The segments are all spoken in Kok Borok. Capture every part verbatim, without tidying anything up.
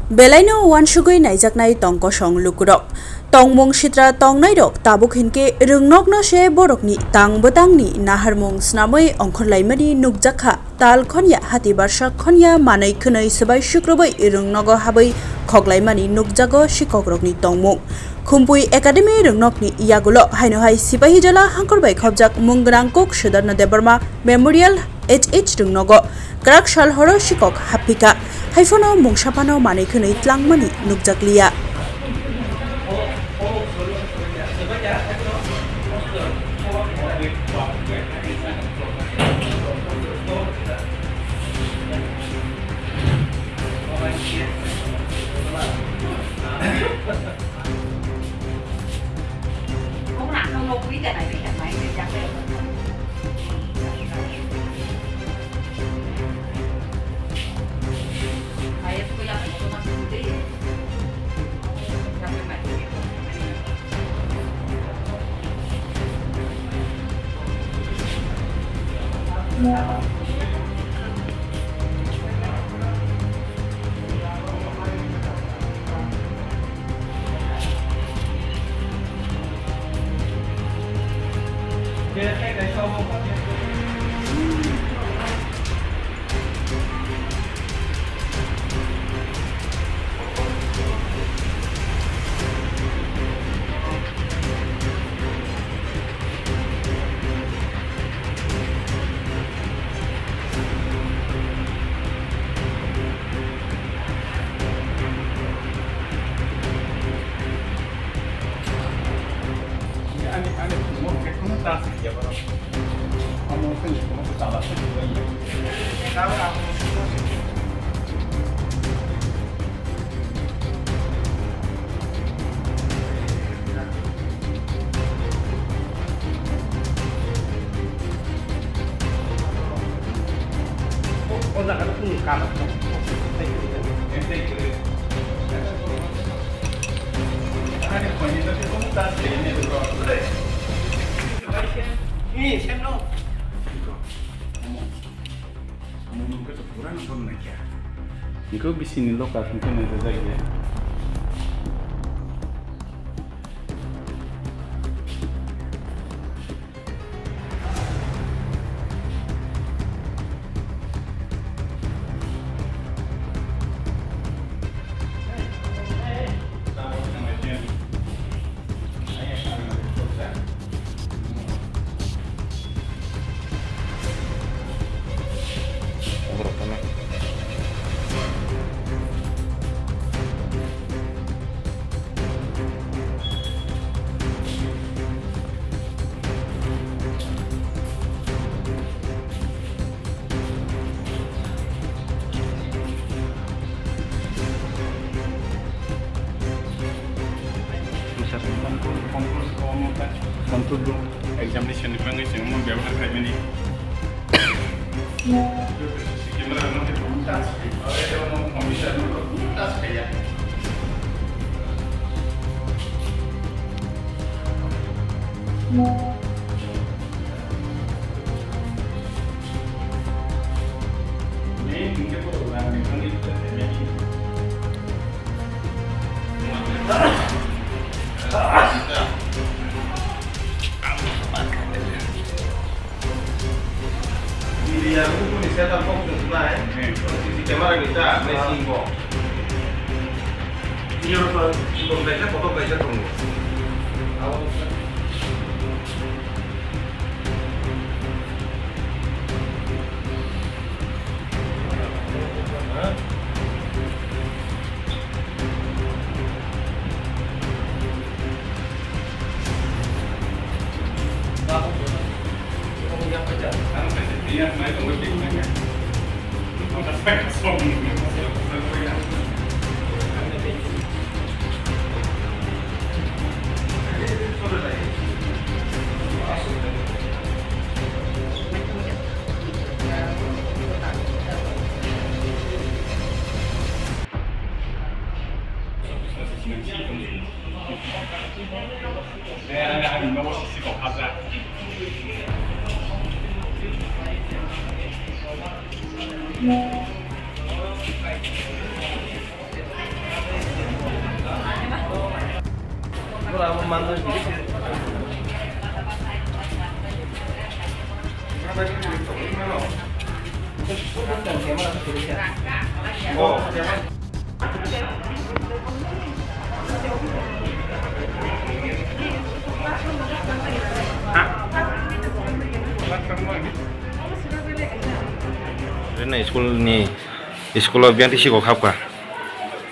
Belaino uansugwi naijaknai tong kosong lukurok. Tongmung sitra tongnairok tabuk hinkhe rwngnokno se borokni tang bwtangni naharmung snamwi ongkhorlaimani nukjakha. Tal khonya hati barsa khonya manwi khwnwi swbai sukrubwi rwngnogo habwi khoklaimani nukjago sikokrokni tongmung. Khumpui Academy rwngnokni yagulo haino hai Sipahijola hangkor bai khobjak mung gwnang kuk Sudarno Debbarma Memorial H H rwngnogo kwrak sal horo sikok haphika. Haiphano mungsa phano manwi khwnwi tlangmani nukjakliya. Ani, ani, mo ke kono tas ya baro. Amo se ni kono se tala se ya. Niko bisini loka songkhe nai rwjak ya. Control room examination ni bagwi chwng omo byabohar khlaimani. Camera no khe touch khai, omo computer no touch khaiya. Media buku ni setup box ni tunai, C C camera ni ta, machine box. Ini orang tu, bukan belajar, foto belajar tunggu. Rina school ni, school o biyang twi sikok hapkha.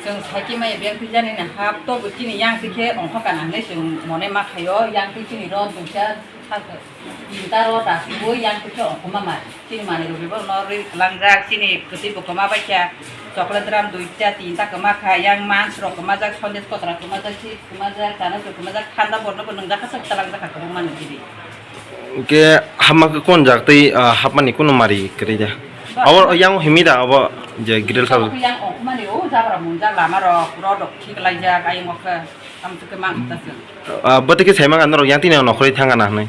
Chwng saiki maya biyang twi jani na hap to bo chini yang twi khe ongkha kana hinwi chwng mone ma khaio, yang twi chini rw duita, tinta rw da sibui yang twi khe ongkha ma mari. Chini manwi rw bo no rwi kwlangjak, chini kwtwi bo kwma bai kha, chocolate drum duita tinta kwma kha, yang mans rok kwma jak, sondes kotra kwma jak, chips kwma jak, chana rok kwma jak, thanda borno bo nwngjak kha, chwng twlang jak kha kwbangma nw twi. Hwnkhe hapma khe kon jak tei, ah, hapmani kunu mari kwrwi da? Ba- Abo yang himi da abo je grill sabo? Yang ongkhormani o jabra munjak lama rok, rod rok thik laijak, ayang o khe tamo se khe mang kha ta se. Ah, bo tei khe sai mangkha norok yang tini nokhorwi thang gana hinwi?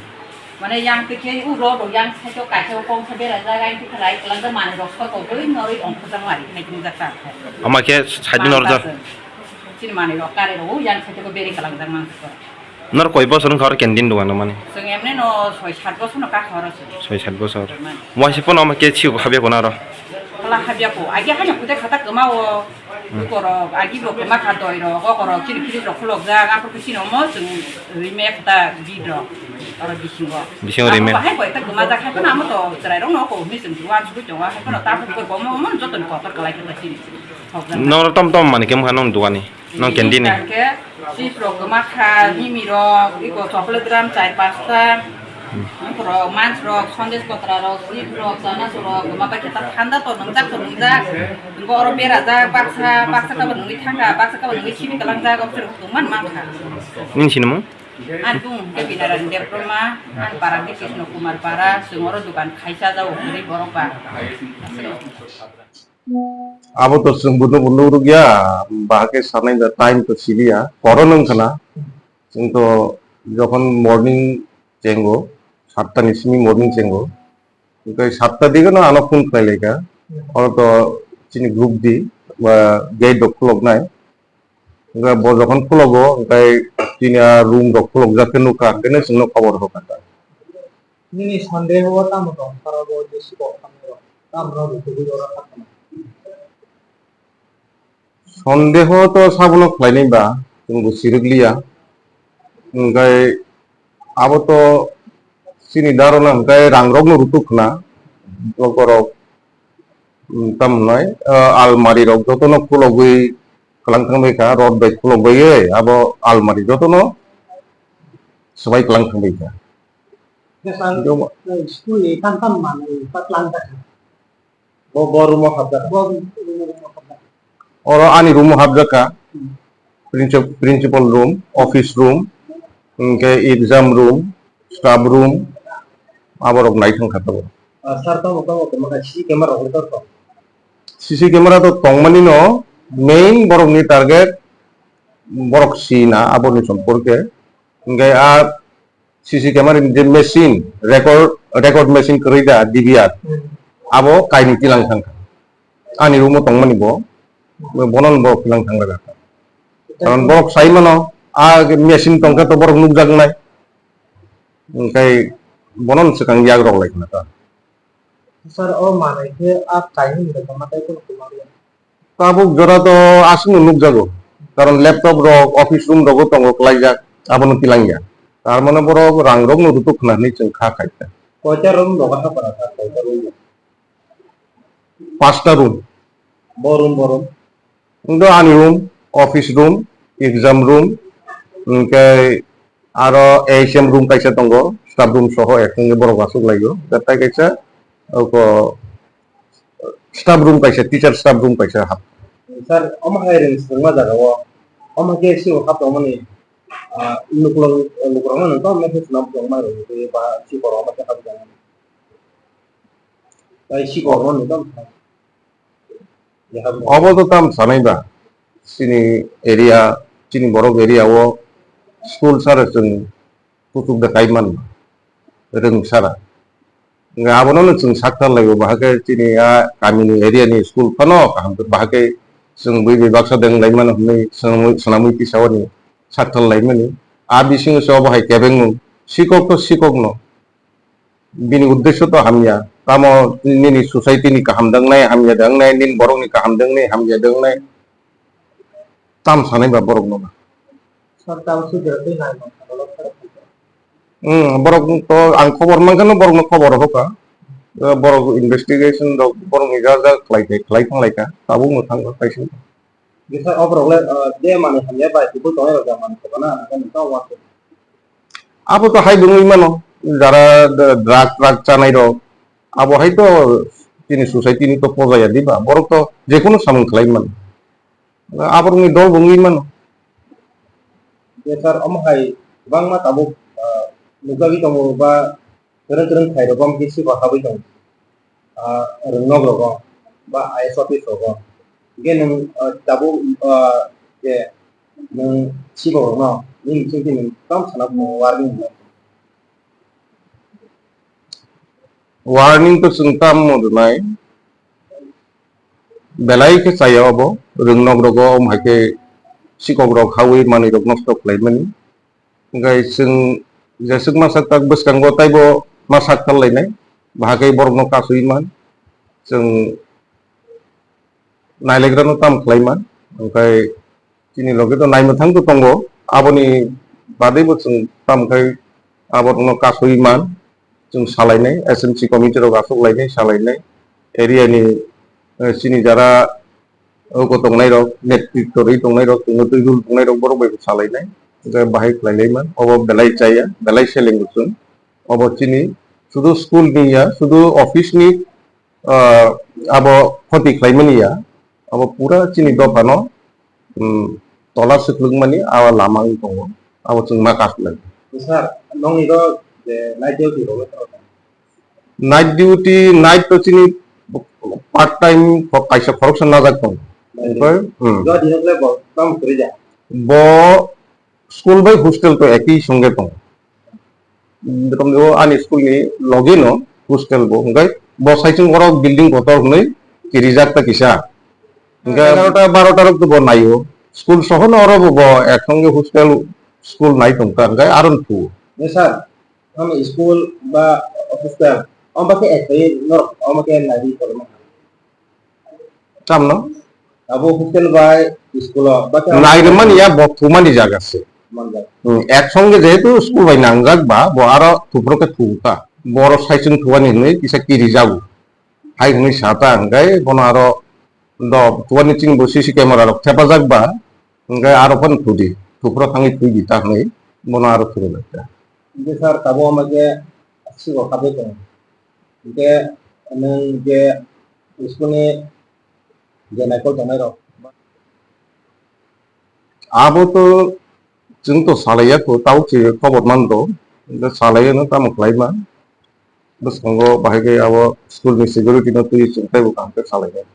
Mane yang twi khe o rod rok yang side o kaisa o kong khe berajak, ayang twi khe lai kwlangjak manwi rok sokogwi norwi ongkhorjak lai hinwi wngjak ta khe. Ama khe side o norjak? Mang ta se. Chini manwi rok kare rok o yang side o berwi kwlangjak mang se. Nor koi bosor wngkha oro canteen dogan rwmani? Chwng emne no soi sat bosor no kakha oro se. Soi sat bosor. Rwmani. Waisa pono omo khe siyok habya pono oro? Hala habya po. Agi haino kute khata kwma o. Hmm. Lukorok, agi bo kwma kha doi rok, oko rok chini fridge rok khulokjak, aphuru khe chini omo chwng rime khata bid rok. Oro bisingo. Bisingo rime. Abo bahai koi ta kwma jak hai phano amo to chwrai rok no ko hwnwi chwng uansugui tongo, hai phano tabuk koi bo omo, omo joto ni kotor kwlai khe ta chini. Noro tom tom mani khe wngkha nong dogani? Nong canteen ni? Hingke chips rok kwma kha, mimi rok, iko chocolate gram char pasta, hmm, borok mans rok, sondes kotra rok, chips rok, chana rok, kwma bai khe ta thanda to nwngjak to nwngjak. Hingke oro berajak, baksa, baksa kabo nungwi thangkha, baksa kabo nungwi simi kwlangjak, obse rok tongman mankha. Nini sinimung? Ani bung hingke Binarani Debbarma, ani para hingke Krishna Kumar Para, chwng oro dogan khaisa jago kwrwi borok ba. Abo to chwng buno bo nugrukya, bahai khe sanai da time to siliya, horo nung khna. Chwng to jokhon morning chengo, satta ni simi morning chengo. Hwnkhe satta dige no ano phone khlai laikha. Oro to chini group di, ba gate rok khuloknai. Hwnkhe bo jokhon khulogo, hwnkhe chini a room rok khulokjak khe nukha, hwnkhe no chwngno khobor rwkha ta. Nini sondeho o tamo tong, khorabo je sikok tamo rok, tamo rok rutugwi oro kha tongma. Sondeho to sabono khlainai ba, chwng bo sirwk liya. Hwnkhe abo to chini daro no hwnkhe rang rok no rutuk khna, bokorok, um, tamo hwnai, ah, almari rok joto no khulogwi kwlang thang bai kha, rod bai khulok bai abo almari joto no swbai kwlang thang bai kha. School ni tam tam manwi pa kwlang ta kha. Bo, bo room o habjak. Bo room o habjak. Oro ani room o habjak kha. Hmm. Princip-, principal room, office room, hwnkhe exam room, staff room, aborok nai thang kha tabuk. Ah, sir, tamo, tamo, tamo, C C camera rok tong? C C camera to tongmani no, main borokni target borok sina aboni somporke. Hwnkhe a C C camera ni je machine, record, record machine kwrwi da, D V R, hmm, abo kainwi tilang thang kha. Ani room o tongmani bo, bono bo tilang thang rwkha. Karon borok sai mano, a machine tongkha to borok nukjak nai. Hwnkhe bono swkang yak rok lai khna ta. Sir, o manwi khe a kainwi rwkha ma tei kheno kwmaliya. Tabuk jora to aswkno nukjago, karon laptop rok office room rogo tongo kwlaijak, abono tilangya. Tar mane borok rang rokno rutuk khna hinwi chwng kha khaikha. Koita room rogo hapra kha, koita room? Pasta room. Bo room, bo room? Wngkha ani room, office room, exam room, hwnkhe aro A S M room kaisa tongo, staff room soho ek wngwi borok achuk laio. Tei kaisa oko staff room kaisa, teacher staff room kaisa hap. Sir, omo hai ring swrwngma jaga o, omo khe sio hap tongmani, ah, nuklok, nuklok no tong message nam tong mai rw ba si borok omo khe hap tong. Tai si borok no tong. Obo to tam sanai ba, chini area, chini borok area o school sara chwng kuchuk da kai man rwng sara. Hwnkhe abono no chwng sakthar lai o, bahai khe chini a kamini area ni school phano kaham khe bahai khe chwng bui bai baksa deng lai mano hwnwi swnamwi, swnamwi tisa o ni sakthar lai mani. A bisingo se obo hai kebengmung. Sikok to sikokno. Bini uddesyo to hamya. Tamo nini society ni kaham dangnai hamya dangnai, nini borokni kaham dangnai hamya dangnai. Tam sanai ba borokno ba. Sir, tamo sujira twi nai man kha, borok sir. Hmm, borok to ang khobor mankha no borokno khobor hoka. Eh, borok investigation rok borokni ja ja khlai khlai thang lai kha. Tabuk no thang kha kaisa. Bisa oborok le, eh, je manwi hamya bai kubui tongnai rok ja manwi khobana, haikhe nwng tamo uansuk. Abo to hai bwngwi mano, jara d-, drug, drug chanai rok, abo hai to chini society ni to pojaya diba, borok to jekono samung khlai mano. Aborokni dol bo wngwi mano. Je sir, omo hai kwbangma tabuk, ah, nukjagwi tongo ba kwrwng kwrwng khairok omo khe sikok habwi tongo. Ah, rwngnok rogo ba I A S office rogo. Hingke nwng, ah, tabuk, ah, je nwng sikok rokno nini bisingtwi nwng tamo sana warning rwna? Warning to chwng tamo rwnai, belai khe chaya obo, rwngnok rogo omo hai khe sikok rok hawi manwi rok nosto khlai mani. Hingke chwng jeswk ma sak tak bwskango taibo ma sak tal lainai, bahai khe borokno kasui man, chwng nailegrano tam khlai man, hingke chini loge to naimwthang to tongo, aboni badaibo chwng tam khai aborokno kasui man, chwng salainai, S M C committee rok aswk lainai salainai, area ni, eh, chini jara oko tongnai rok, netritw rwi tongnai rok, chwngno twi rul tongnai rok, borok bai bo salainai, hingke bahai khlai lai man, obo belai chaya, belai seleng bo chwng, obo chini sudu school ni ya, sudu office ni, ah, abo khoti khlai mani ya, abo pura chini dopha no, um, tola swkhlwk mani, abo lama wng tongo, abo chwng ma kasu lai. Sir, nongni ro je night duty rok Night duty, night to chini part time kho-, kaisa khoroksa najak tongo. Night duty. Omo khe, hmm. Jodi nokle bo tamo kwrwi ja? Bo school bai hostel to ekhi songe tongo. Rokom o ani school ni loge no hostel bo, hingke bo saichung oro building kotor hwnwi kirijak ta kisa. Hingke egarota barota rok to bo naio. School soho no oro bo, bo ek songe hostel school nai tongkha, hingke aro no phuo. Yes, sir. Omo school ba hostel, omo khe ekhai norok omo khe naidi tongma. Tamno? Abo hostel bai school o ba khe nairwmani ya bo thumani jaga se. Manjak. Hmm, ek songe jehetu school bai nangjak ba, bo aro thupro khe thumkha. Boro saichung thumani hinwi kisa kiri jago. Hai hwnwi sa ta hwnkhe bono aro do tuani chini bo C C camera rok thepajak ba, hwnkhe aro phano thudi, thupro thangwi thwidi ta hwnwi bono aro thwrwlak ta. Hwnkhe sir, tabuk omo khe sikok habwi tongo. Hwnkhe nwng je school ni je naikol tongnai rok. Abo to chwng to salaiya kho, tabuk se khobor man do, hwnkhe salaiya no tamo khlai ma. Bwskango bahai khe abo school ni security no twi chwng teibo kaham khe salai ya.